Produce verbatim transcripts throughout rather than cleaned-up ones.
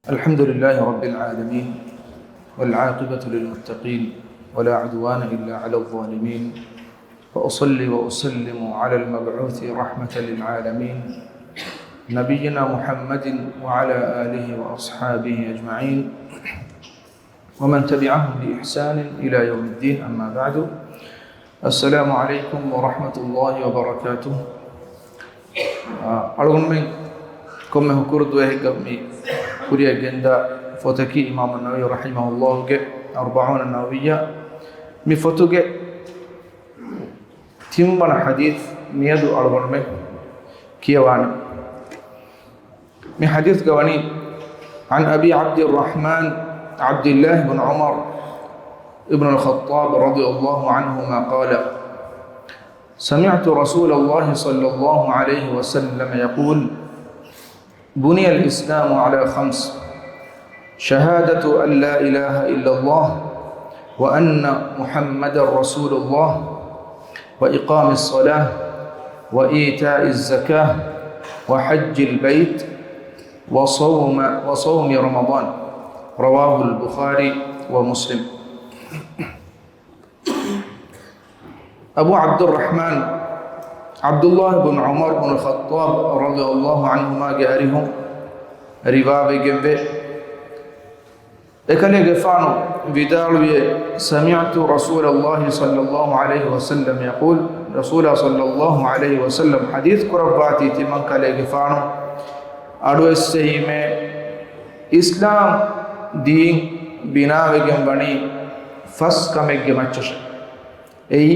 الحمد لله رب العالمين، والعاقبة للمتقين، ولا عدوان إلا على الظالمين، وأصلي وأسلم على المبعوث رحمة للعالمين، نبينا محمد وعلى آله وأصحابه أجمعين، ومن تبعهم بإحسان إلى يوم الدين، أما بعد. السلام عليكم ورحمة الله وبركاته. އަޅުގަނޑުމެން ކޮންމެ ހުކުރު ދުވަހެއްގަ މި ކުރިއަށް ގެންދާ ފޮތަކީ އިމާމު ނަވަވީ ރަޙިމަހުﷲގެ އަރްބަޢޫނަ ނަވަވިއްޔާ. މި ފޮތުގެ ތިންވަނަ ޙަދީޘް މިއަދު އަޅުގަނޑުމެން ކިޔަވާނެ. މި ޙަދީޘްގަ ވަނީ، عن أبي عبد الرحمن عبد الله بن عمر بن الخطاب رضي الله عنهما قال: سمعت رسول الله صلى الله عليه وسلم يقول: بني الإسلام على خمس، شهادة أن لا إله إلا الله وأن محمدا رسول الله، وإقام الصلاة، وإيتاء الزكاة، وحج البيت، وصوم، وصوم رمضان. رواه البخاري ومسلم. އަބޫ ޢަބްދުއްރަޙްމާން ޢަބްދުﷲ ބުން ޢުމަރު ބުން ޚައްޠާބް ރަޟިޔަﷲ ޢަންހުމާގެ އަރިހުން ރިވާވެގެންވޭ. އެކަލޭގެފާނު ވިދާޅުވިއޭ، سمعت رسول الله صلى الله عليه وسلم يقول، ރަސޫލާ ޞައްލަﷲ ޢަލައިހި ވަސައްލަމް ޙަދީޘް ކުރައްވާތީ ތިމަން ކަލޭގެފާނު އަޑުއެއްސެވީމޭ، އިސްލާމް ދީން ބިނާވެގެން ވަނީ ފަސް ކަމެއްގެ މައްޗަށެ. އެއީ،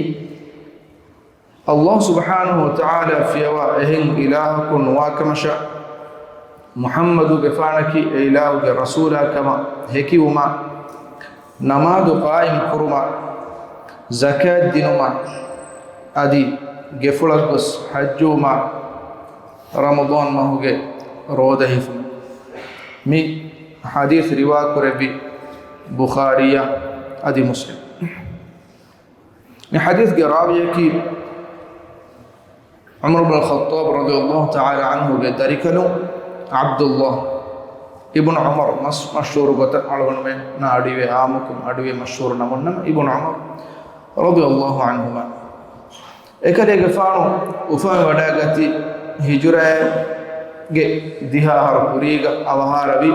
ﷲ ސުބްޙާނަހޫ ވަތަޢާލާ ފިޔަވާ އެހެން އިލާހަކު ނުވާކަމަށާ، މުޙައްމަދުގެފާނަކީ އެ އިލާހުގެ ރަސޫލާ ކަމަށް ހެކިވުމާ، ނަމާދު ޤާއިމް ކުރުމާ، ޒަކާތް ދިނުމާ، އަދި ގެފުޅަށް ގޮސް ޙައްޖުވުމާ، ރަމަޟާން މަހުގެ ރޯދަ ހިފުން. މި ޙަދީޘް ރިވާކުރެއްވި ބުޚާރީއާ އަދި މުސްލިމް. މި ޙަދީޘްގެ ރާވީއަކީ ޢުމަރު ބުން ޚައްޠާބް ރަޟިޔަﷲ ތަޢާލާ ޢަންހުގެ ދަރިކަލުން ޢަބްދުﷲ އިބްނު ޢުމަރު، މަސް-، މަޝްހޫރު ގޮތަށް އަޅުގަނޑުމެންނާ އަޑުއިވޭ ޢާއްމުކޮށް އަޑުއިވޭ މަޝްހޫރު ނަމުން ނަމަ އިބްނު ޢުމަރު ރަޟިޔަﷲ ޢަންހުމާ. އެކަލޭގެފާނު އުފަންވެވަޑައިގަތީ ހިޖުރާގެ ދިހަ އަހަރު ކުރީގަ އަވަހާރަވި،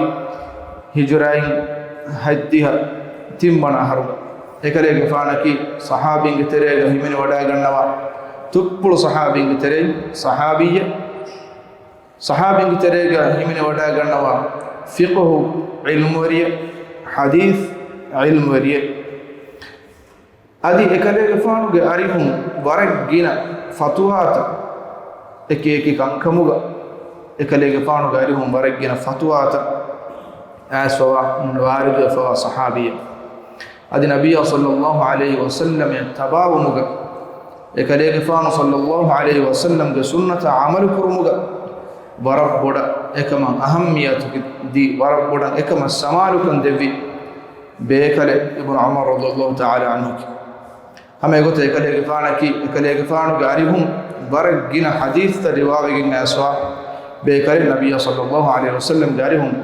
ހިޖުރާއިން ހަތްދިހަ ތިންވަނަ އަހަރުގަ. އެކަލޭގެފާނަކީ ޞަޙާބީންގެ ތެރޭގަ ހިމެނިވަޑައިގަންނަވާ ތުއްޕުޅު ޞަޙާބީންގެ ތެރެއިން ޞަޙާބީއެއް. ޞަޙާބީންގެ ތެރޭގަ ހިމެނިވަޑައިގަންނަވާ ފިޤުހު ޢިލްމުވެރިއެއް، ޙަދީޘް ޢިލްމުވެރިއެއް. އަދި އެކަލޭގެފާނުގެ އަރިހުން ވަރަށް ގިނަ ފަތުވާތައް، އެކި އެކި ކަންކަމުގަ އެކަލޭގެފާނުގެ އަރިހުން ވަރަށް ގިނަ ފަތުވާތައް އައިސްފަވާ، ވާރިދުވެފަވާ ޞަޙާބީއެއް. އަދި ނަބިއްޔާ ޞައްލަﷲ ޢަލައިހި ވަސައްލަމަށް ތަބާވުމުގަ، އެކަލޭގެފާނު ޞައްލަﷲ ޢަލައިހި ވަސައްލަމްގެ ސުންނަތަށް ޢަމަލު ކުރުމުގަ ވަރަށް ބޮޑަށް އެކަމަށް އަހައްމިއްޔަތު ދީ، ވަރަށް ބޮޑަށް އެކަމަށް ސަމާލުކަން ދެއްވި ބޭކަލެއް އިބްނު ޢުމަރު ރަޟިޔަﷲ ތަޢާލާ ޢަންހު. ހަމަ އެގޮތަށް އެކަލޭގެފާނަކީ، އެކަލޭގެފާނުގެ އަރިހުން ވަރަށް ގިނަ ޙަދީޘްތައް ރިވާވެގެން އައިސްފަވާ ބޭކަލެއް. ނަބިއްޔާ ޞައްލަﷲ ޢަލައިހި ވަސައްލަމްގެ އަރިހުން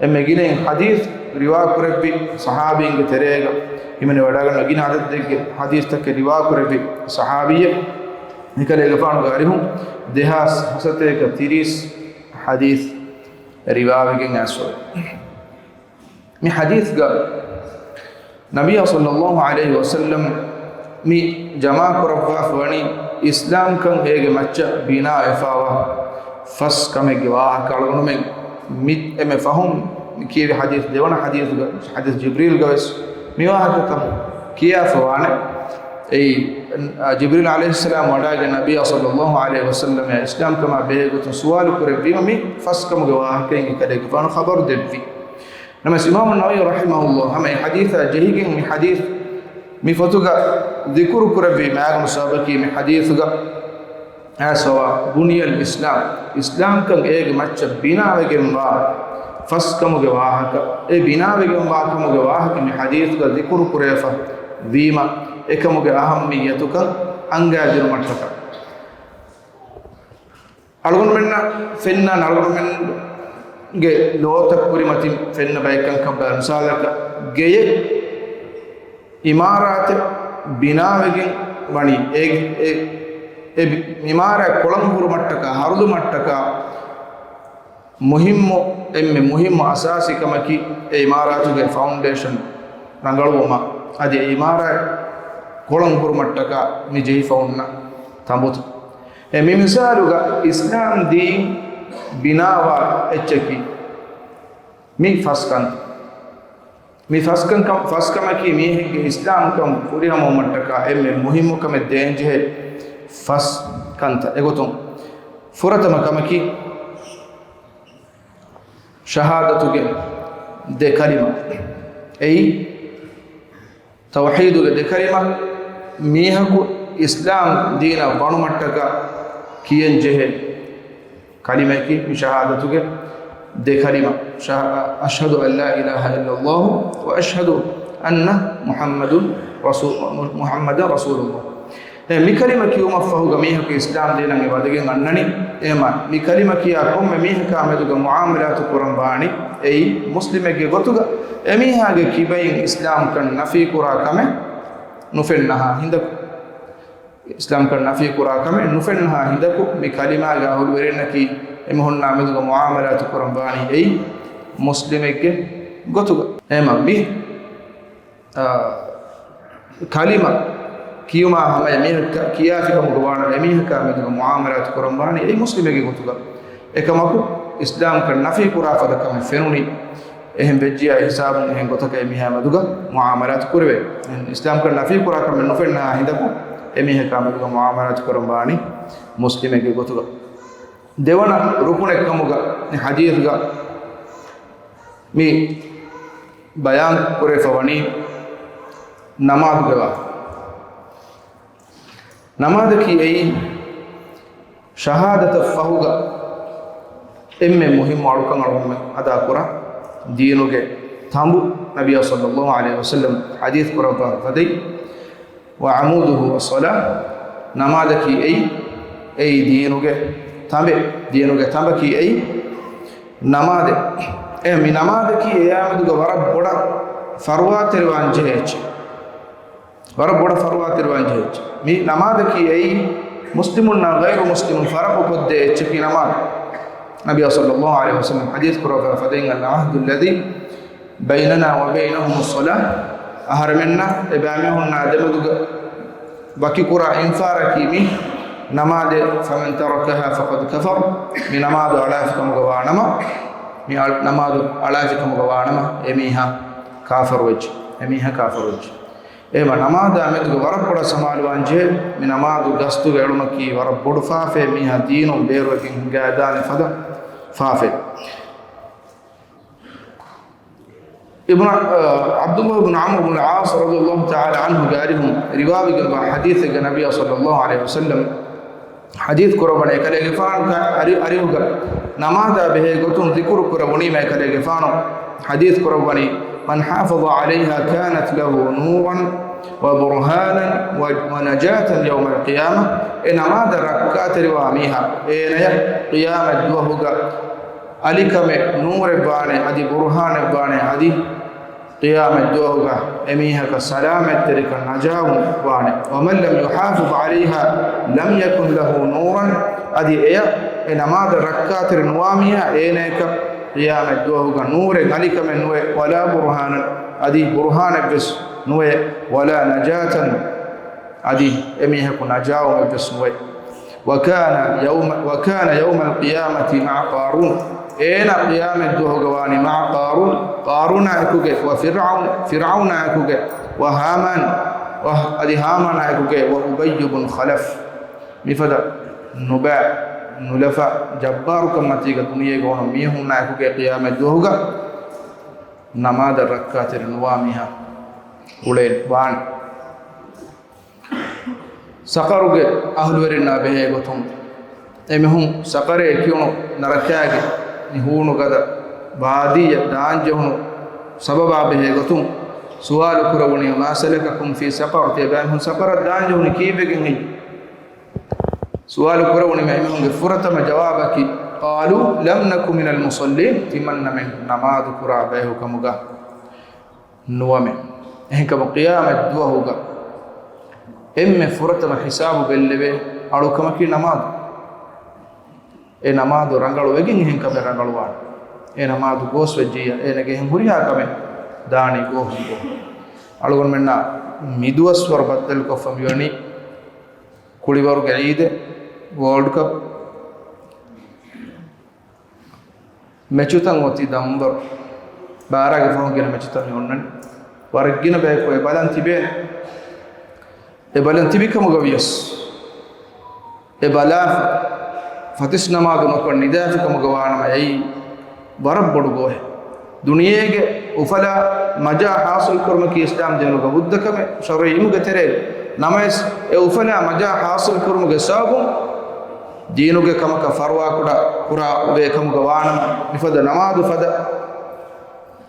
އެންމެ ގިނައިން ޙަދީޘް ރިވާކުރެއްވި ޞަޙާބީންގެ ތެރޭގަ ހިމެނިވަޑައިގަންނަ ގިނަ ޢަދަދެއްގެ ޙަދީޘްތަކެއް ރިވާކުރެއްވި ޞަޙާބީއެއް. އެކަލޭގެފާނުގެ އަރިހުން ދެހާސް ހަސަތޭކަ ތިރީސް ޙަދީޘް ރިވާވެގެން އައިސްފަވޭ. މި ޙަދީޘްގަ ނަބިއްޔާ ޞައްލަﷲ ޢަލައިހި ވަސައްލަމް މި ޖަމާކުރައްވާފަ ވަނީ އިސްލާމްކަން އޭގެ މައްޗަށް ބިނާވެފަވާ ފަސް ކަމެއްގެ ވާހަކަ. އަޅުގަނޑުމެން މި އެންމެ ފަހުން މި ކިޔެވި ޙަދީޘް، ދެވަނަ ޙަދީޘްގަ، ޙަދީޘް ޖިބްރީލްގަ ވެސް މި ވާހަކަތައް ކިޔާފަ ވާނެ. އެއީ، ޖިބްރީލް ޢަލައިހިއްސަލާމް ވަޑައިގެން ނަބިއްޔާ ޞައްލަﷲ ޢަލައިހި ވަސައްލަމަށް އިސްލާމްކަމާ ބެހޭ ގޮތުން ސުވާލު ކުރެއްވީމަ މި ފަސް ކަމުގެ ވާހަކައިން އެކަލޭގެފާނު ޚަބަރު ދެއްވި. ނަމަވެސް އިމާމު ނަވަވީ ރަޙިމަހުﷲ ހަމަ އެ ޙަދީޘާ ޖެހިގެން މި ޙަދީޘް މި ފޮތުގަ ޛިކުރު ކުރެއްވި މާގަނޑު ސަބަބަކީ މި ޙަދީޘުގަ އައިސްފަވާ ބުނިޔަލް އިސްލާމް، އިސްލާމްކަން އޭގެ މައްޗަށް ބިނާވެގެންވާ ފަސް ކަމުގެ ވާހަކަ، އެ ބިނާވެގެންވާ ކަމުގެ ވާހަކަ މި ޙަދީޘުގަ ޛިކުރު ކުރެވިފަ ވީމަ، އެކަމުގެ އަހައްމިއްޔަތުކަން އަންގައިދިނުމަށްޓަކާ. އަޅުގަނޑުމެންނަށް ފެންނާނެ، އަޅުގަނޑުމެން ގެ ލޯތައް ކުރިމަތިން ފެންނަ ބައެއް ކަންކަން ބާ. މިސާލަކަށް، ގެޔެއް އިމާރާތެއް ބިނާވެގެން ވަނީ، އެ، އެ، އެ އިމާރާތް ކޮޅަނގު ހުރުމަށްޓަކާ، ހަރުދުމަށްޓަކާ، މުހިއްމު، އެންމެ މުހިއްމު އަސާސީ ކަމަކީ، އެ އިމާރާތުގެ ފައުންޑޭޝަން ރަނގަޅުވުމަށް، އަދި އެ އިމާރާތް ކޮޅަނގު ހުރުމަށްޓަކާ މި ޖެހިފަ ހުންނަ ތަނބުތައް. އެ މި މިސާލުގަ އިސްލާމް ދީން ބިނާވާ އެއްޗަކީ މި ފަސް ކަންތައް. މި ފަސް ކަން، ފަސް ކަމަކީ މީހެއްގެ އިސްލާމްކަން ފުރިހަމަވުމަށްޓަކާ އެންމެ މުހިއްމު ކަމެއް ދޭންޖެހޭ ފަސް ކަންތައް. އެގޮތުން ފުރަތަމަ ކަމަކީ ޝަހާދަތުގެ ދެ ކަލިމަ. އެއީ ތައުޙީދުގެ ދެ ކަލިމަ. މީހަކު އިސްލާމް ދީނަށް ވަނުމަށްޓަކާ ކިޔަން ޖެހޭ ކަލިމައަކީ މި ޝަހާދަތުގެ ދެ ކަލިމަ، ޝަ-، أشهد أن لا إله إلا الله وأشهد أن محمد رسول، محمدا رسول الله. އެ މި ކަލިމަ ކިޔުމަށްފަހުގަ މީހަކު އިސްލާމް ދީނަށް އެ ވަދެގެން އަންނަނީ. އެހެމަ މި ކަލިމަ ކިޔާ ކޮންމެ މީހަކާ މެދުގަ މުޢާމަލާތު ކުރަން ވާނީ އެއީ މުސްލިމެއްގެ ގޮތުގަ، އެމީހާގެ ކިބައިން އިސްލާމްކަން ނަފީ ކުރާ ކަމެއް ނުފެންނަހާ ހިނދަކު. އިސްލާމްކަން ނަފީ ކުރާ ކަމެއް ނުފެންނަހާ ހިނދަކު، މި ކަލިމާގެ އަހުލުވެރިންނަކީ އެމީހުންނާ މެދުގަ މުޢާމަލާތު ކުރަން ވާނީ އެއީ މުސްލިމެއްގެ ގޮތުގަ. އެހެމަ މި، އާ، ކަލިމަ ކިޔުމާ ހަމަޔަށް މީހަކަށް ކިޔާފިކަމުގަ ވާނަމަ، އެމީހަކާ މެދުގަ މުޢާމަލާތު ކުރަން ވާނީ އެއީ މުސްލިމެއްގެ ގޮތުގަ. އެކަމަކު، އިސްލާމްކަން ނަފީ ކުރާ ފަދަ ކަމެއް ފެނުނީ، އެހެން ވެއްޖިޔާ ހިސާބުން އެހެން ގޮތަކަށް އެމީހާ މެދުގަ މުޢާމަލާތު ކުރެވޭ. އެހެން އިސްލާމްކަން ނަފީ ކުރާ ކަމެއް ނުފެންނަހާ ހިނދަކު، އެމީހަކާ މެދުގަ މުޢާމަލާތު ކުރަން ވާނީ މުސްލިމެއްގެ ގޮތުގަ. ދެވަނަ ރުކުނެއް ކަމުގަ މި ޙަދީޘްގަ މި ބަޔާން ކުރެވިފަ ވަނީ ނަމާދުގެ ވާހަކަ. ނަމާދަކީ އެއީ ޝަހާދަތަށް ފަހުގަ އެންމެ މުހިއްމު އަޅުކަން އަޅުގަނޑުމެން އަދާކުރާ ދީނުގެ ތަނބު. ނަބިއްޔާ ޞައްލައްލާހު ޢަލައިހި ވަސައްލަމް ޙަދީޘް ކުރައްވާ ފަދައިން، وعموده الصلاة، ނަމާދަކީ އެއީ، އެއީ ދީނުގެ ތަނބެއް، ދީނުގެ ތަނބަކީ އެއީ ނަމާދެއް. އެ މި ނަމާދަކީ އެއާމެދުގަ ވަރަށް ބޮޑަށް ފަރުވާތެރިވާން ޖެހޭ އެއްޗެއް. ވަރަށް ބޮޑަށް ފަރުވާތެރިވާން ޖެހޭ އެއްޗެއް. މި ނަމާދަކީ އެއީ މުސްލިމުންނާ ޣައިރު މުސްލިމުން ފަރަޤު ކޮށްދޭ އެއްޗަކީ ނަމާދު. ނަބިއްޔާ ޞައްލައްލާހު ޢަލައިހި ވަސައްލަމް ޙަދީޘް ކުރައްވާ ފަދައިން، العهد الذي بيننا وبينهم الصلاة، އަހަރެމެންނާ އެބައިމީހުންނާ ދެމެދުގަ ވަކިކުރާ އިންފާރަކީ މި ނަމާދޭ، فمن تركها فقد كفر، މި ނަމާދު އަޅާފިކަމުގަ ވާނަމަ، މި އަޅް-، ނަމާދު އަޅާފިކަމުގަ ވާނަމަ، އެމީހާ ކާފަރުވެއްޖެ، އެމީހާ ކާފަރުވެއްޖެ. އެހެމަ ނަމާދާ މެދުގަ ވަރަށް ބޮޑަށް ސަމާލުވާން ޖެހޭ، މި ނަމާދު ގަސްތުގަ އެޅުމަކީ ވަރަށް ބޮޑު ފާފައެއް، މީހާ ދީނުން ބޭރުވެގެން ހިނގައިދާނެ ފަދަ ފާފައެއް. އިބްނު، އަ، ޢަބްދުﷲ ބިން ޢަމްރު ބިން ޢާޞް ރަޟިޔަﷲ ތަޢާލާ ޢަންހުގެ އަރިހުން ރިވާވެގެންވާ ޙަދީޘެއްގަ ނަބިއްޔާ ޞައްލަﷲ ޢަލައިހި ވަސައްލަމް ޙަދީޘް ކުރައްވަނީ، އެކަލޭގެފާނުގެ އަރި-، އަރިހުގަ ނަމާދާ ބެހޭ ގޮތުން ޛިކުރު ކުރެވުނީމަ، އެކަލޭގެފާނު ޙަދީޘް ކުރައްވަނީ، من حافظ عليها كانت له نورا وبرهانا و-، ونجاة يوم القيامة، އެ ނަމާދަށް ރައްކާތެރިވާ މީހާ، އޭނަޔަށް ޤިޔާމަތް ދުވަހުގަ އަލިކަމެއް ނޫރެއްވާނެ، އަދި ބުރުހާނެއްވާނެ، އަދި ޤިޔާމަތް ދުވަހުގަ އެމީހަކަށް ސަލާމަތްތެރިކަން ނަޖާވުން ވާނެ. ومن لم يحافظ عليها لم يكن له نورا، އަދި އެޔަށް އެ ނަމާދަށް ރައްކާތެރި ނުވާ މީހާ، އޭނަޔަކަށް ޤިޔާމަތް ދުވަހުގަ ނޫރެއް، އަލިކަމެއް ނުވޭ، ولا برهانا، އަދި ބުރުހާނެއްވެސް ނުވޭ، ولا نجاة، އަދި އެމީހަކު ނަޖާވުމެއްވެސް ނުވޭ. وكان يوم، وكان يوم القيامة مع قارون، އޭނަ ޤިޔާމަތް ދުވަހުގަ ވާނީ مع قارون، ޤާރޫނާ އެކުގެ، وفرعون، ފިރްޢައުނާ އެކުގެ، وهامان، އަދި ހާމާނާ އެކުގެ، وأبي بن خلف، މިފަދަ ނުބައި ނުލަފާ ޖައްބާރުކަން މަތީގަ ދުނިޔޭގަ އޮންނަ މީހުންނާ އެކުގެ ޤިޔާމަތް ދުވަހުގަ ނަމާދަށް ރައްކާތެރި ނުވާ މީހާ އުޅޭ ވާނެ. ސަޤަރުގެ އަހުލުވެރިންނާ ބެހޭ ގޮތުން، އެމީހުން ސަޤަރޭ ކިޔުނު ނަރަކައިގެ މި ހޫނު ގަދަ ބާދީއަށް ދާންޖެހުނު ސަބަބާ ބެހޭ ގޮތުން ސުވާލު ކުރެވުނީ، ما سلككم في سقر؟ ތިޔަބައިމީހުން ސަޤަރަށް ދާންޖެހުނީ ކީއްވެގެން ހެއްޔެވެ؟ ސުވާލު ކުރެވުނީމަ އެމީހުންގެ ފުރަތަމަ ޖަވާބަކީ، قالوا لم نك من المصلين، ތިމަންނަމެން ނަމާދު ކުރާ ބަޔަކު ކަމުގަ ނުވަމެ. އެހެންކަމުން ޤިޔާމަތް ދުވަހުގަ އެންމެ ފުރަތަމަ ހިސާބު ބެއްލެވޭ އަޅުކަމަކީ ނަމާދު. އެ ނަމާދު ރަނގަޅު ވެގެން އެހެން ކަމެއް ރަނގަޅުވާނެ. އެ ނަމާދު ގޯސް ވެއްޖިއްޔާ އޭނަގެ އެހެން ހުރިހާ ކަމެއް ދާނީ ގޯހުން ގޯހުން. އަޅުގަނޑުމެންނާ މިދުވަސްވަރު ބައްދަލުކޮށްފަ މިވަނީ ކުޅިވަރުގެ ޢީދެއް، ވޯލްޑް ކަޕް، މެޗުތައް އޮތީ ދަންވަރު. ބާރާގެ ފަހުން ގިނަ މެޗުތައް މި އޮންނަނީ. ވަރަށް ގިނަ ބަޔަކު އެ ބަލަން ތިބޭނެ. އެ ބަލަން ތިބި ކަމުގަ ވިޔަސް، އެ ބަލާފަ ފަތިސް ނަމާދު ނުކޮށް ނިދާފި ކަމުގަ ވާނަމަ، އެއީ ވަރަށް ބޮޑު ގޯހެއް. ދުނިޔޭގެ އުފަލާ މަޖާ ހާސިލް ކުރުމަކީ އިސްލާމް ދީނުގަ ހުއްދަ ކަމެއް ޝަރުޢީ ޢިލްމުގެ ތެރޭގަ. ނަމަވެސް، އެ އުފަލާ މަޖާ ހާސިލް ކުރުމުގެ ސަބަބުން ދީނުގެ ކަމަކަށް ފަރުވާކުޑަ ކުރާ އޮވޭ ކަމުގަ ވާނަމަ، މިފަދަ ނަމާދު ފަދަ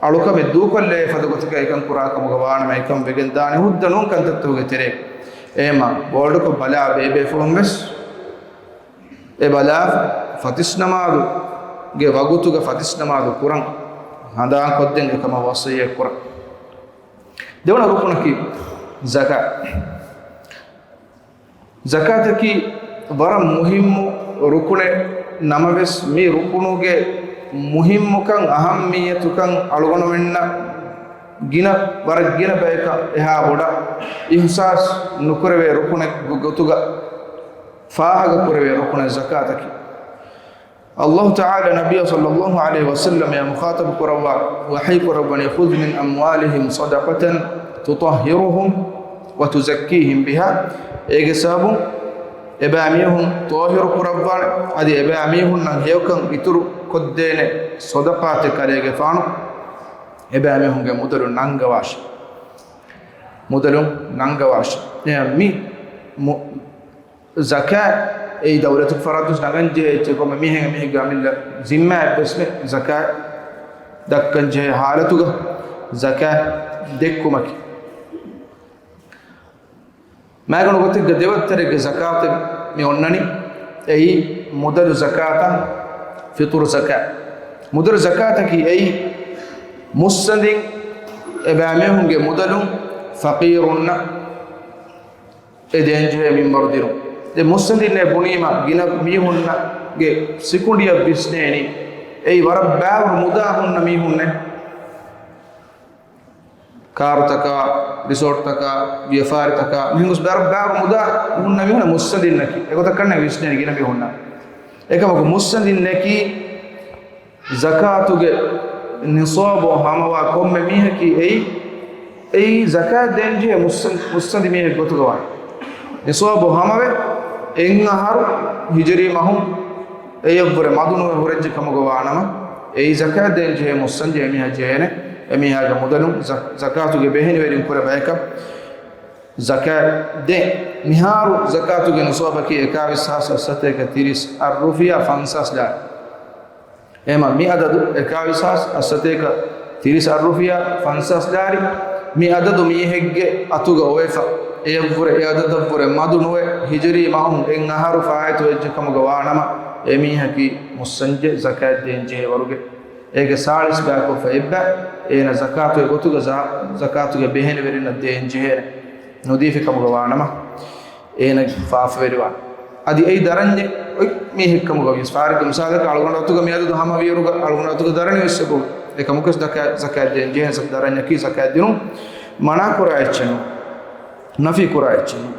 އަޅުކަމެއް ދޫކޮށްލޭ ފަދަ ގޮތަކަށް އެކަން ކުރާ ކަމުގަ ވާނަމަ، އެކަން ވެގެން ދާނެ ހުއްދަ ނޫން ކަންތައްތަކުގެ ތެރޭ. އެހެމަ ވޯލްޑް ކަޕް ބަލާ ބޭބޭފުޅުން ވެސް އެ ބަލާ ފަތިސް ނަމާދުގެ ވަގުތުގަ ފަތިސް ނަމާދު ކުރަން ހަނދާންކޮށްދޭން އެކަމަށް ވަޞިއްޔަތް ކުރަން. ދެވަނަ ރުކުނަކީ ޒަކާތް. ޒަކާތަކީ ވަރަށް މުހިއްމު ރުކުނެއް ނަމަވެސް، މި ރުކުނުގެ މުހިއްމުކަން، އަހައްމިއްޔަތުކަން އަޅުގަނޑުމެންނަށް ގިނަ، ވަރަށް ގިނަ ބަޔަކަށް އެހާ ބޮޑަށް އިޙްސާސް ނުކުރެވޭ ރުކުނެއްގެ ގޮތުގަ ފާހަގަކުރެވޭ ރުކުނެއް ޒަކާތަކީ. ﷲ ތަޢާލާ ނަބިއްޔާ ޞައްލައްލާހު ޢަލައިހި ވަސައްލަމަށް މުޚާޠަބު ކުރައްވާ ވަޙީ ކުރައްވަނީ، "خذ من أموالهم صدقة تطهرهم وتزكيهم بها." އޭގެ ސަބަބުން އެބައިމީހުން ޠާހިރު ކުރައްވާނެ، އަދި އެބައިމީހުންނަށް ހެޔޮކަން އިތުރު ކޮށްދޭނެ ޞަދަޤާތެއް ކަލޭގެފާނު އެބައިމީހުންގެ މުދަލުން ނަންގަވާށި. މުދަލުން ނަންގަވާށި. އެ މި މު-، ޒަކާތް އެއީ ދައުލަތުގެ ފަރާތުން ނަގަން ޖެހޭ އެއްޗެއް. ކޮންމެ މީހެއް މީހެއްގެ އަމިއްލަ ޒިންމާއެއްވެސް ނެތް ޒަކާތް ދައްކަން ޖެހޭ ހާލަތުގަ ޒަކާތް ދެއްކުމަކީ. މާގަނޑު ގޮތެއްގަ ދެވައްތަރެއްގެ ޒަކާތެއް މި އޮންނަނީ. އެއީ މުދަލު ޒަކާތާ ފިޠުރު ޒަކާތް. މުދަލު ޒަކާތަކީ އެއީ މުއްސަނދިން އެބައިމީހުންގެ މުދަލުން ފަޤީރުންނަށް އެ ދޭންޖެހޭ މިންވަރު ދިނުން. ދެން މުއްސަނދިންނޭ ބުނީމަ، ގިނަ މީހުންނަށްގެ ސިކުނޑިއަށް ވިސްނޭނީ އެއީ ވަރަށް ބާވަރު މުދާ ހުންނަ މީހުންނޭ. ކާރުތަކާ، ރިސޯޓްތަކާ، ވިޔަފާރިތަކާ، މިހެން ގޮސް ވަރަށް ބާވަރު މުދާ ހުންނަ މީހުންނަށް މުއްސަނދިންނަކީ. އެގޮތަށް ކަންނޭނގެ ވިސްނޭނީ ގިނަ މީހުންނަށް. އެކަމަކު މުއްސަނދިންނަކީ ޒަކާތުގެ ނިޞާބު ހަމަވާ ކޮންމެ މީހަކީ އެއީ، އެއީ ޒަކާތް ދޭންޖެހޭ މުއްސަން-، މުއްސަނދި މީހެއް ގޮތުގަ ވާނެ. ނިޞާބު ހަމަވެ، އެއް އަހަރު ހިޖުރީ މަހުން އެޔަށްވުރެ މަދުނުވެ ހުރެއްޖެ ކަމުގަ ވާނަމަ، އެއީ ޒަކާތް ދޭންޖެހޭ މުއްސަންޖެ އެމީހާ ޖެހޭނެ. އެމީހާގެ މުދަލުން ޒަ-، ޒަކާތުގެ ބެހެނިވެރިން ކުރެ ބަޔަކަށް ޒަކާތް ދޭން. މިހާރު ޒަކާތުގެ ނިޞާބަކީ އެކާވީސް ހާސް އަށްސަތޭކަ ތިރީސް އަށް ރުފިޔާ ފަންސާސް ލާރި. އެހެމަ މި އަދަދު އެކާވީސް ހާސް އަށްސަތޭކަ ތިރީސް އަށް ރުފިޔާ ފަންސާސް ލާރި، މި އަދަދު މީހެއްގެ އަތުގަ އޮވެފަ، އެޔަށްވުރެ އެ އަދަދަށްވުރެ މަދުނުވެ، ހިޖުރީ މަހުން އެއް އަހަރު ފާއިތުވެއްޖެ ކަމުގަ ވާނަމަ، އެމީހަކީ މުއްސަންޖެ ޒަކާތް ދޭންޖެހޭވަރުގެ. އޭގެ ސާޅީސް ބައިކޮށްފަ އެއްބައި އޭނަ ޒަކާތުގެ ގޮތުގަ ޒަ-، ޒަކާތުގެ ބެހެނިވެރިންނަށް ދޭންޖެހޭނެ. ނުދީފި ކަމުގަ ވާނަމަ، އޭނަ ފާފަވެރިވާނެ. އަދި އެއީ ދަރަންޏެއް އޮތް މީހެއްކަމުގަ ވިޔަސް، ފާރިގެ މިސާލަކަށް އަޅުގަނޑު އަތުގަ މިއަދަދު ހަމަވިއިރުގަ އަޅުގަނޑު އަތުގަ ދަރަނި ވެސް އެބަ އޮތް. އެކަމަކުވެސް ޒަކާތް، ޒަކާތް ދޭން ޖެހޭ ދަރަންޏަކީ ޒަކާތް ދިނުން މަނާ ކުރާ އެއްޗެއް ނޫން. ނަފީ ކުރާ އެއްޗެއް ނޫން.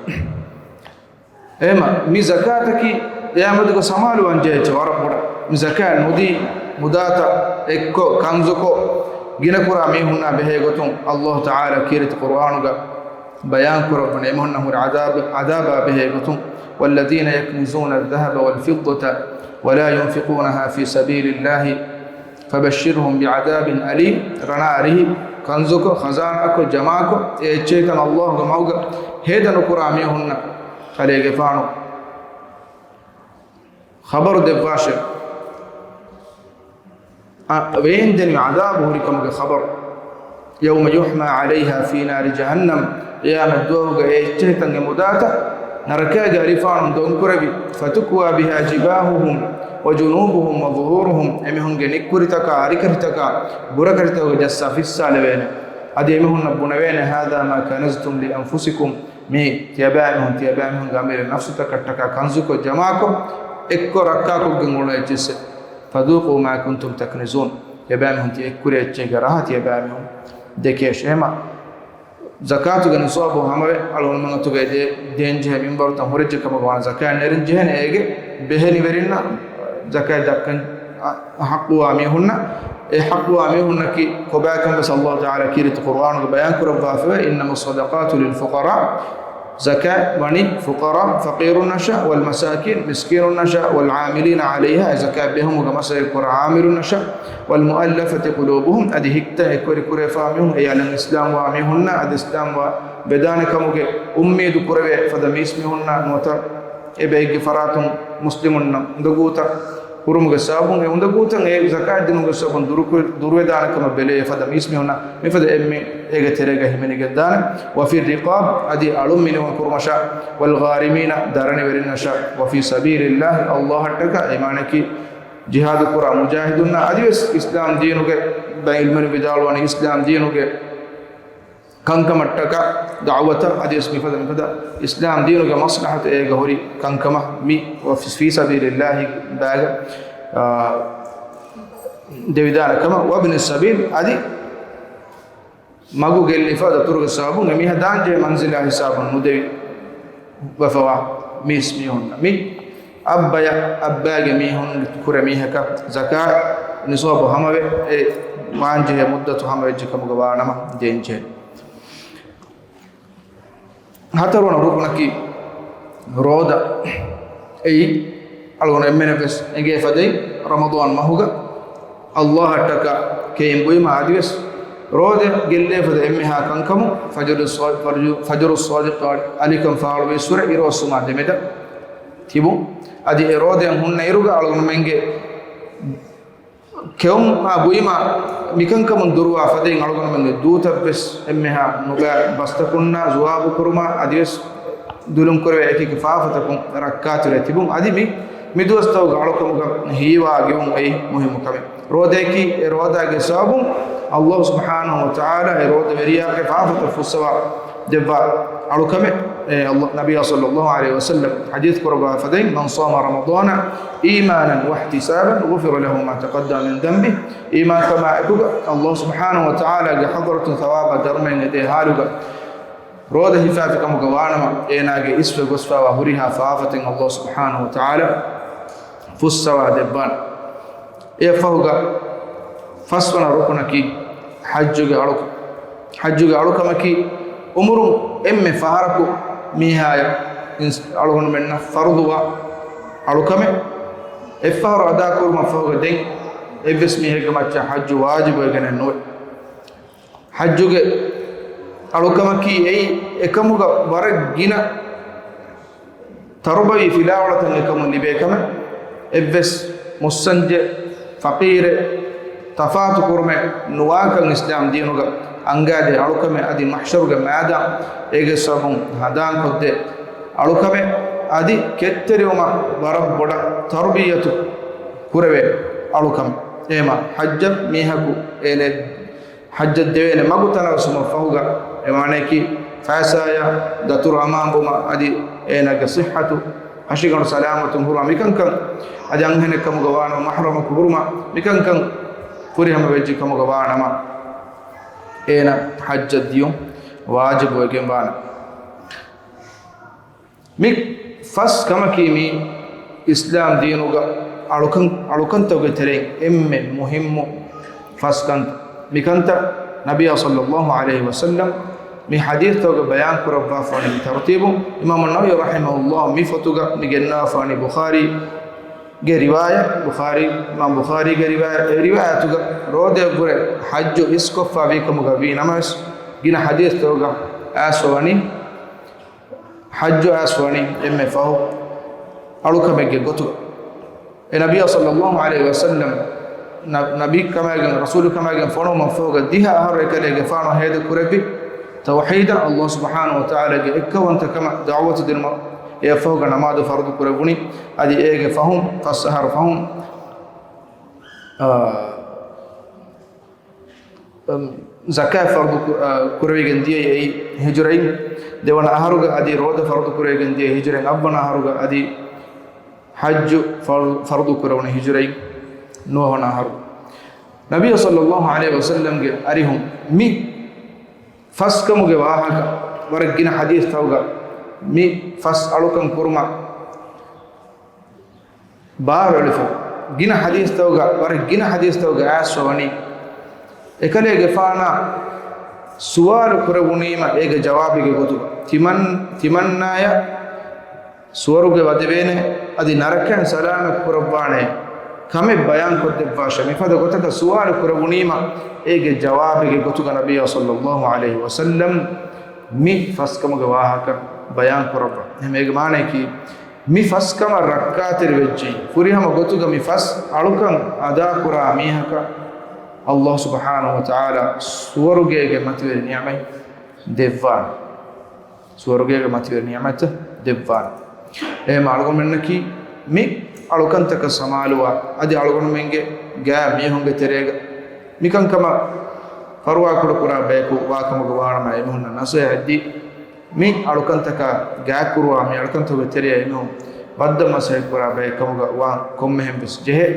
އެހެމަ މި ޒަކާތަކީ އެއާމެދުގަ ސަމާލުވާން ޖެހޭ އެއްޗެއް ވަރަށް ބޮޑަށް. މި ޒަކާތް ނުދީ މުދާތައް އެއްކޮށް، ކަންޒުކޮށް، ގިނަކުރާ މީހުންނާ ބެހޭ ގޮތުން ﷲ ތަޢާލާ ކީރިތި ޤުރުއާނުގަ ބަޔާން ކުރައްވަނީ އެމީހުންނަށް ހުރި ޢަޛާބު، ޢަޛާބާ ބެހޭ ގޮތުން، "والذين يكنزون الذهب والفضة ولا ينفقونها في سبيل الله فبشرهم بعذاب أليم." ރަނާ އަރިހި ކަންޒުކޮށް، ޚަޒާނާކޮށް، ޖަމާކޮށް، އެ އެއްޗެހިކަން ﷲގެ މަގުގަ ހޭދަ ނުކުރާ މީހުންނަށް ކަލޭގެފާނު ޚަބަރު ދެއްވާށޭ. އަ، ވޭންދެނިވި ޢަޛާބު ހުރިކަމުގެ ޚަބަރު. "يوم يحمى عليها في نار جهنم." ޤިޔާމަތް ދުވަހުގަ އެ އެއްޗެހިތަން އެ މުދާތައް ނަރަކައިގެ އަލިފާނުން ދޮންކުރެވި، فتكوى بها جباههم وجنوبهم وظهورهم، އެމީހުންގެ ނިއްކުރިތަކާ، އަރިކަށިތަކާ، ބުރަކަށިތަކުގެ ޖައްސާ ފިއްސާލެވޭނެ. އަދި އެމީހުންނަށް ބުނެވޭނެ، هذا ما كنزتم لأنفسكم، މީ ތިޔަބައިމީހުން ތިޔަބައިމީހުންގެ އަމިއްލަ ނަފްސުތަކަށްޓަކާ ކަންޒުކޮށް، ޖަމާކޮށް، އެއްކޮށް ރައްކާކޮށްގެން އުޅޭ އެއްޗިއްސެ. فذوقوا ما كنتم تكنزون، ތިޔަބައިމީހުން ތި އެއްކުރި އެއްޗެއްގެ ރަހަ ތިޔަބައިމީހުން ދެކޭށޭ. އެހެމަ ޒަކާތުގެ ނިޞާބު ހަމަވެ، އަޅުގަނޑުމެން އަތުގައި ދޭ، ދޭންޖެހޭ މިންވަރުތައް ހުރެއްޖެ ކަމުގަ ވާނެ، ޒަކާތް ނެރެން ޖެހޭނެ އޭގެ ބެހެނިވެރިންނަށް، ޒަކާތް ދައްކަން އަ، ޙައްޤުވާ މީހުންނަށް، އެ ޙައްޤުވާ މީހުންނަކީ ކޮބާކަން ވެސް ﷲ ތަޢާލާ ކީރިތި ޤުރްއާނުގަ ބަޔާން ކުރައްވާފައިވޭ، إنما الصدقات للفقراء، ޒަކާތް ވަނީ ފުޤަރާ، ފަޤީރުންނަށާ، والمساكين، މިސްކީނުންނަށާ، والعاملين عليها، އެ ޒަކާތް ބެހުމުގަ މަސައްކަތް ކުރާ ޢާމިލުންނަށާ، والمؤلفة قلوبهم، އަދި ހިތްތައް އެކުވެރި ކުރެވިފާ މީހުން، އެ އަލަށް އިސްލާމްވާ މީހުންނަށް، އަދި އިސްލާމްވާ ވެދާނެ ކަމުގެ އުއްމީދު ކުރެވޭ ފަދަ މީސްމީހުންނަށް ނުވަތަ އެ ބައެއްގެ ފަރާތުން މުސްލިމުންނަށް އުނދަގޫތައް ކުރުމުގެ ސަބަބުން، އެ އުނދަގޫތައް އެ ޒަކާތް ދިނުމުގެ ސަބަބުން ދުރުކު-، ދުރުވެދާނެ ކަމަށް ބެލޭ ފަދަ މީސްމީހުންނަށް މިފަދަ އެންމެ އޭގެ ތެރޭގަ ހިމެނިގެންދާނެ. وفي الرقاب، އަދި އަޅުން މިނިވަން ކުރުމަށާ، والغارمين، ދަރަނިވެރިންނަށާ، وفي سبيل الله، ﷲ އަށްޓަކާ، އެ މާނައަކީ ޖިހާދު ކުރާ މުޖާހިދުންނާ، އަދިވެސް އިސްލާމް ދީނުގެ، ބައެއް ޢިލްމުވެރިން ވިދާޅުވަނީ އިސްލާމް ދީނުގެ ކަންކަމަށްޓަކާ ދަޢުވަތަށް، އަދިވެސް މިފަދަ މިފަދަ އިސްލާމް ދީނުގެ މަސްލަޙަތު އޭގަ ހުރި ކަންކަމަށް މި ވަ-، ފީ ސަބީލިﷲ ބާގަ، އާ، ދެވިދާނެ ކަމަށް، وابن السبيل، އަދި މަގު ގެއްލިފަ ދަތުރުގެ ސަބަބުން އެމީހާ ދާންޖެހޭ މަންޒިލާ ހިސާބުން ނުދެވި ވެފަވާ މީސްމީހުން، މި އައްބަޔަށް، އައްބައިގެ މީހުން ކުރެ މީހަކަށް ޒަކާތް ނިޞާބު ހަމަވެ، އެ ވާންޖެހޭ މުއްދަތު ހަމަވެއްޖެ ކަމުގަ ވާނަމަ ދޭންޖެހޭ. ހަތަރުވަނަ ރުކުނަކީ ރޯދަ. އެއީ އަޅުގަނޑު އެންމެނަށް ވެސް އެނގޭ ފަދައިން، ރަމަޟާން މަހުގަ ﷲ އަށްޓަކާ ކެއިން ބުއިމަށް އަދިވެސް ރޯދަ ގެއްލޭ ފަދަ އެންމެހާ ކަންކަމުން ފަޖުރު ޞާ-، ފަޖު-، ފަޖުރު ޞާދިޤް އަލިކަން ފާޅުވިއްސުރެ އިރުއޮއްސުމާ ދެމެދަށް ތިބުން. އަދި އެ ރޯދައަށް ހުންނަ އިރުގަ އަޅުގަނޑުމެންގެ ކެއުމާ ބުއިމާ މިކަންކަމުން ދުރުވާ ފަދައިން އަޅުގަނޑުމެންގެ ދޫތައްވެސް އެންމެހާ ނުބައި ބަސްތަކުންނާ ޖުވާބު ކުރުމާ އަދިވެސް ދުލުން ކުރެވޭ އެކި އެކި ފާފަތަކުން ރައްކާތެރި ތިބުން. އަދި މި، މި ދުވަސްތަކުގެ އަޅުކަމުގަ ހީވާ ގެއުން އެއީ މުހިއްމު ކަމެއް. ރޯދައަކީ އެ ރޯދާގެ ސަބަބުން ﷲ ސުބްޙާނަހޫ ވަތަޢާލާ އެ ރޯދަވެރިޔާގެ ފާފަތައް ފުއްސަވާ ދެއްވާ އަޅުކަމެއް. އެ ﷲ، ނަބިއްޔާ ޞައްލައްލާހު ޢަލައިހި ވަސައްލަމް ޙަދީޘް ކުރައްވާ ފަދައިން، من صام رمضان إيمانا واحتسابا غفر له ما تقدم من ذنبه، އީމާންކަމާ އެކުގަ ﷲ ސުބްޙާނަހޫ ވަތަޢާލާގެ ޙަޟްރަތުން ޘަވާބާ ދަރުމައެއް އެދޭ ޙާލުގަ ރޯދަ ހިފާފި ކަމުގަ ވާނަމަ، އޭނާގެ އިސްވެ ގޮސްފަވާ ހުރިހާ ފާފަތެއް ﷲ ސުބްޙާނަހޫ ވަތަޢާލާ ފުއްސަވާ ދެއްވާނެ. އެއަށްފަހުގަ ފަސްވަނަ ރުކުނަކީ ޙައްޖުގެ އަޅު-، ޙައްޖުގެ އަޅުކަމަކީ އުމުރުން އެންމެ ފަހަރަކު މީހާޔަށް އިންސް-، އަޅުގަނޑުމެންނަށް ފަރުޟުވާ އަޅުކަމެއް. އެއްފަހަރު އަދާކުރުމަށްފަހުގަ ދެން އެއްވެސް މީހެއްގެ މައްޗަށް ޙައްޖު ވާޖިބުވެގެނެއް ނުވޭ. ޙައްޖުގެ އަޅުކަމަކީ އެއީ އެކަމުގަ ވަރަށް ގިނަ ތަރުބަވީ ފިލާވަޅުތައް އެކަމުން ލިބޭ ކަމެއް. އެއްވެސް މުއްސަންޖެއް، ފަޤީރެއް ތަފާތު ކުރުމެއް ނުވާކަން އިސްލާމް ދީނުގަ އަންގާދޭ އަޅުކަމެއް. އަދި މަޙްޝަރުގެ މައިދާން އޭގެ ސަބަބުން ހަނދާންކޮށްދޭ އަޅުކަމެއް. އަދި ކެތްތެރިވުމަށް ވަރަށް ބޮޑަށް ތަރުބިޔަތު ކުރެވޭ އަޅުކަމެއް. އެހެމަ ޙައްޖަށް މީހަކު އޭނެ ޙައްޖަށް ދެވޭނެ މަގު ތަނަވަސްވުމަށްފަހުގަ، އެ މާނައަކީ ފައިސާޔާ ދަތުރު އަމާންވުމަށް އަދި އޭނާގެ ޞިއްޙަތު ހަށިގަނޑު ސަލާމަތުން ހުރުމަށް މިކަންކަން، އަދި އަންހެނެއް ކަމުގަ ވާނަމަ، މަޙްރަމަކު ހުރުމަށް މިކަންކަން ފުރިހަމަ ވެއްޖެ ކަމުގަ ވާނަމަ، އޭނަ ޙައްޖަށް ދިޔުން ވާޖިބުވެގެން ވާނެ. މި ފަސް ކަމަކީ މި އިސްލާމް ދީނުގަ އަޅުކަން، އަޅުކަންތަކުގެ ތެރެއިން އެންމެ މުހިއްމު ފަސް ކަންތައް. މި ކަންތައް ނަބިއްޔާ ޞައްލައްލާހު ޢަލައިހި ވަސައްލަމް މި ޙަދީޘްތަކުގަ ބަޔާން ކުރައްވާފަވަނީ މި ތަރުތީބުން. އިމާމު ނަވަވީ ރަޙިމަހުﷲ މި ފޮތުގަ މި ގެންނަވާފަވަނީ ބުޚާރީގެ ރިވާޔަތް، ބުޚާރީ، އިމާމް ބުޚާރީގެ ރިވާޔަތް، އެ ރިވާޔަތުގަ ރޯދައަށްވުރެ ޙައްޖު އިސްކޮށްފަ ވީ ކަމުގަ ވީ ނަމަވެސް، ގިނަ ޙަދީޘްތަކުގަ އައިސްފަވަނީ ޙައްޖު އައިސް ވަނީ އެންމެ ފަހު އަޅުކަމެއްގެ ގޮތުގަ. އެ ނަބިއްޔާ ޞައްލައްލާހު ޢަލައިހި ވަސައްލަމް ނަ-، ނަބީ ކަމާގެން، ރަސޫލު ކަމާގެން ފޮނުވުމަށް ފަހުގަ ދިހަ އަހަރު އެކަލޭގެފާނު ހޭދަ ކުރެއްވި ތައުޙީދަށް، ﷲ ސުބްޙާނަހޫ ވަތަޢާލާގެ އެއްކައުވަންތަކަމަށް ދަޢުވަތު ދިނުމަށް އެއަށްފަހުގަ ނަމާދު ފަރުޟު ކުރެވުނީ. އަދި އޭގެ ފަހުން ފަސް އަހަރު ފަހުން، އާ، އަމް، ޒަކާތް ފަރުޟު ކު-، އާ، ކުރެވިގެން ދިޔައީ އެއީ ހިޖުރައިން. ދެވަނަ އަހަރުގަ އަދި ރޯދަ ފަރުޟު ކުރެވިގެން ދިޔައީ ހިޖުރައިން. އަށްވަނަ އަހަރުގަ އަދި ޙައްޖު ފަރު-، ފަރުޟު ކުރެވުނީ ހިޖުރައިން ނުވަވަނަ އަހަރު. ނަބިއްޔާ ޞައްލައްލާހު ޢަލައިހި ވަސައްލަމްގެ އަރިހުން މި ފަސްކަމުގެ ވާހަކަ ވަރަށް ގިނަ ޙަދީޘްތަކުގަ މި ފަސް އަޅުކަން ކުރުމަށް ބާރުއެޅިފަ. ގިނަ ޙަދީޘްތަކުގަ، ވަރަށް ގިނަ ޙަދީޘްތަކުގަ އައިސްފަ ވަނީ، އެކަލޭގެފާނާ ސުވާލު ކުރެވުނީމަ އޭގެ ޖަވާބެއްގެ ގޮތުގަ، ތިމަން-، ތިމަންނާޔަށް ސުވަރުގެ ވަދެވޭނެ، އަދި ނަރަކައިން ސަލާމަތް ކުރައްވާނެ ކަމެއް ބަޔާންކޮށްދެއްވާށޭ. މިފަދަ ގޮތަކަށް ސުވާލު ކުރެވުނީމަ އޭގެ ޖަވާބެއްގެ ގޮތުގަ ނަބިއްޔާ ޞައްލައްލާހު ޢަލައިހި ވަސައްލަމް މި ފަސްކަމުގެ ވާހަކަ ބަޔާން ކުރައްވާ. އެހެން އޭގެ މާނަޔަކީ، މި ފަސް ކަމަށް ރައްކާތެރިވެއްޖެ ފުރިހަމަ ގޮތުގަ މި ފަސް އަޅުކަން އަދާކުރާ މީހަކަށް ﷲ ސުބްޙާނަހޫ ވަތަޢާލާ ސުވަރުގޭގެ މަތިވެރި ނިޢުމަތް ދެއްވާނެ. ސުވަރުގޭގެ މަތިވެރި ނިޢުމަތްތައް ދެއްވާނެ. އެހެން އަޅުގަނޑުމެންނަކީ މި އަޅުކަންތަކަށް ސަމާލުވާ، އަދި އަޅުގަނޑުމެންގެ ގާ މީހުންގެ ތެރޭގަ މިކަންކަމަށް ފަރުވާކުޑަކުރާ ބަޔަކު ވާކަމުގަ ވާނަމަ އެމީހުންނަށް ނަސޭހަތްދީ، މި އަޅުކަންތަކާ ގާކުރުވާ، މި އަޅުކަންތަކުގެ ތެރެއަށް އެމީހުން ބައްދަލު މަސައްކަތްކުރާ ބައެއް ކަމުގަ ވާން ކޮންމެހެން ވެސް ޖެހޭ.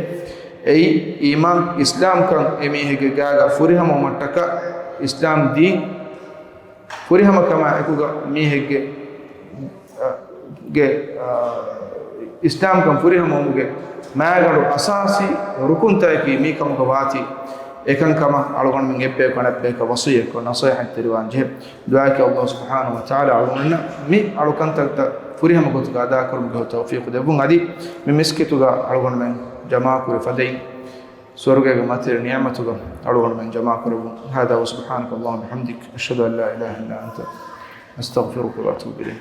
އެއީ އީމާން އިސްލާމްކަން އެމީހެއްގެ ގާގަ ފުރިހަމަވުމަށްޓަކާ އިސްލާމް ދީން ފުރިހަމަކަމާ އެކުގަ މީހެއްގެ، އަ، ގެ، އަ، އިސްލާމްކަން ފުރިހަމަވުމުގެ މާގަނޑު އަސާސީ ރުކުންތަކަކީ މިކަމުގަ ވާތީ، އެކަންކަމަށް އަޅުގަނޑުމެން އެއްބަޔަކު އަނެއްބަޔަކަށް ވަޞިއްޔަތްކޮށް ނަޞޭޙަތްތެރިވާން ޖެހޭ. ދުޢާއަކީ ﷲ ސުބްޙާނަހޫ ވަތަޢާލާ އަޅުގަނޑުމެންނަށް މި އަޅުކަންތައްތައް ފުރިހަމަ ގޮތުގަ އަދާކުރުމުގެ ތައުފީޤު ދެއްވުން. އަދި މި މިސްކިތުގަ އަޅުގަނޑުމެން ޖަމާކުރި ފަދައިން ސުވަރުގޭގެ މަތިވެރި ނިޢުމަތުގަ އަޅުގަނޑުމެން ޖަމާކުރެއްވުން. هذا وسبحانك اللهم وبحمدك، أشهد أن لا إله إلا أنت، أستغفرك وأتوب إليك.